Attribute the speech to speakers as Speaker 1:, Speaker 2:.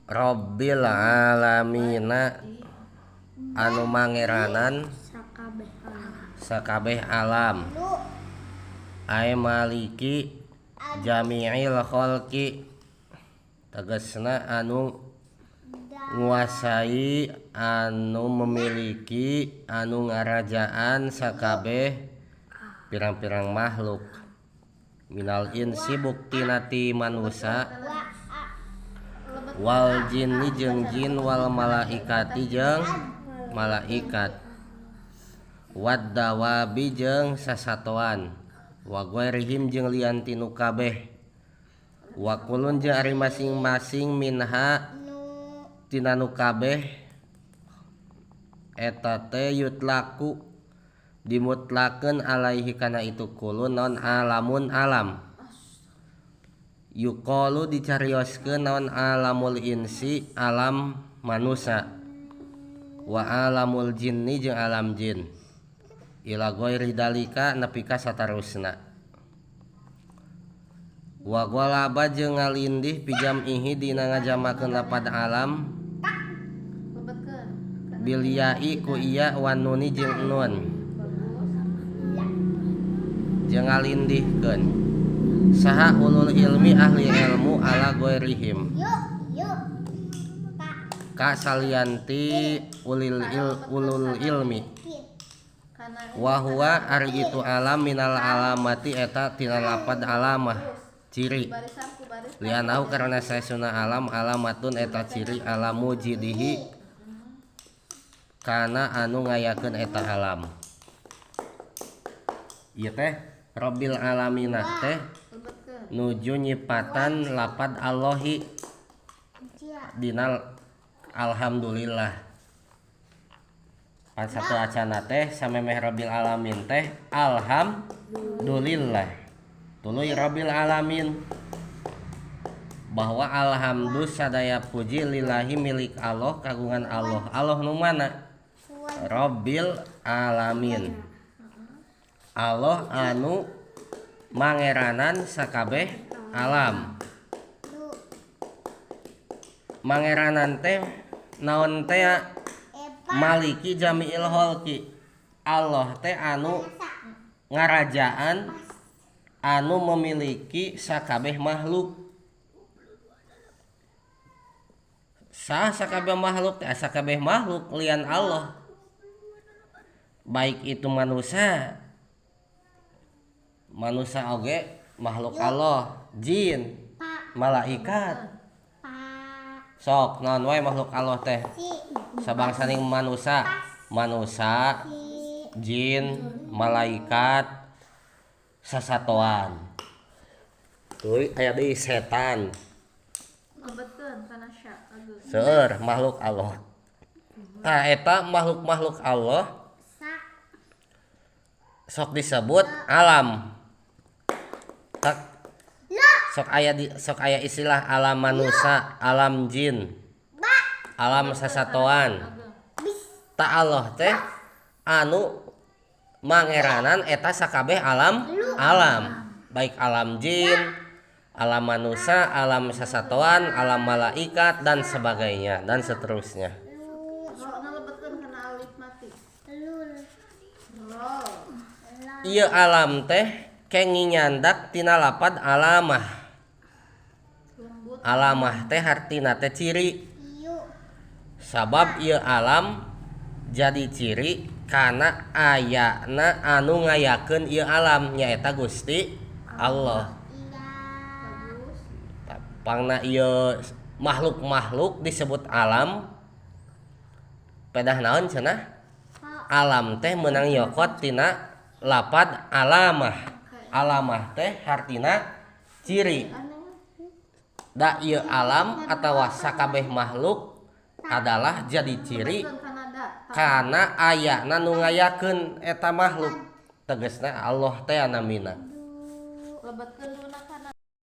Speaker 1: Rabbil alamina anu mangeranan sakabeh alam ay maliki jami'il khalqi tegasna anu nguasai anu memiliki anu ngarajaan sakabeh pirang-pirang makhluk minal insi buktina ti manusa wal jinni jeung jin wal malaikati jeung malaikat wad dawabi jeung sasatoan wa ghairihim jeung lian ti nu kabeh wa kulun jeung ari masing-masing minha tina nu kabeh eta teh yutlaku dimutlakeun alaihi kana itu kulun naon alamun alam yuqalu dicarioskeun naon alamul insi alam manusa wa alamul jinni jeung alam jin ila ghairi dalika nepi ka satarusna wa ghalaba jeung ngalindih pijam'ihi dina ngajamakeun lapad alam bil ya'i ku iya wa nuni jeung nun jeung ngalindihkeun saha ulul ilmi ahli ilmu ala ghairihim ka salianti ulul ilmi wa huwa ari itu alam minal alamati eta tina lapad alamah ciri lianahu karena saesuna alam alamatun eta ciri alamu jidihi kana anu ngayakeun eta alam ieu teh Rabbil alaminah teh nuju nyipatan lapad Allahi dina alhamdulillah pan satu acana teh samemeh Rabbil alamin teh alhamdulillah tuluy Rabbil alamin bahwa alhamdulillah sadaya puji lillahi milik Allah kagungan Allah Allah nu mana Rabbil alamin Allah anu mangeranan sakabeh alam mangeranan teh naon teh maliki jami'il khalqi Allah teh anu ngarajaan anu memiliki sakabeh makhluk sah sakabeh makhluk teh sakabeh makhluk lian Allah baik itu manusia manusia oge makhluk Allah jin malaikat sok naon wae makhluk Allah teh sabangsaning manusia manusia jin malaikat sasatoan tuluy aya deui setan seueur makhluk Allah tah eta makhluk-makhluk Allah sok disebut alam sok aya istilah alam manusia, alam jin, alam sasatoan. Ta Allah teh anu mangeranan eta sakabeh alam alam, baik alam jin, alam manusia, alam sasatoan, alam malaikat dan sebagainya dan seterusnya. Ieu alam teh kenging nyandak tina lapad alamah. Alamah teh hartina teh ciri. Sabab ieu alam jadi ciri kana ayana anu ngayakeun ieu alam nyaeta Gusti Allah. Pangna ieu makhluk-makhluk disebut alam pedah naon cenah? Alam teh meunang nyokot tina lapad alamah. Alamah teh hartina ciri. Da ieu alam atawa sakabeh makhluk adalah jadi ciri kana ayana nu ngayakeun eta makhluk tegasna Allah teh namina.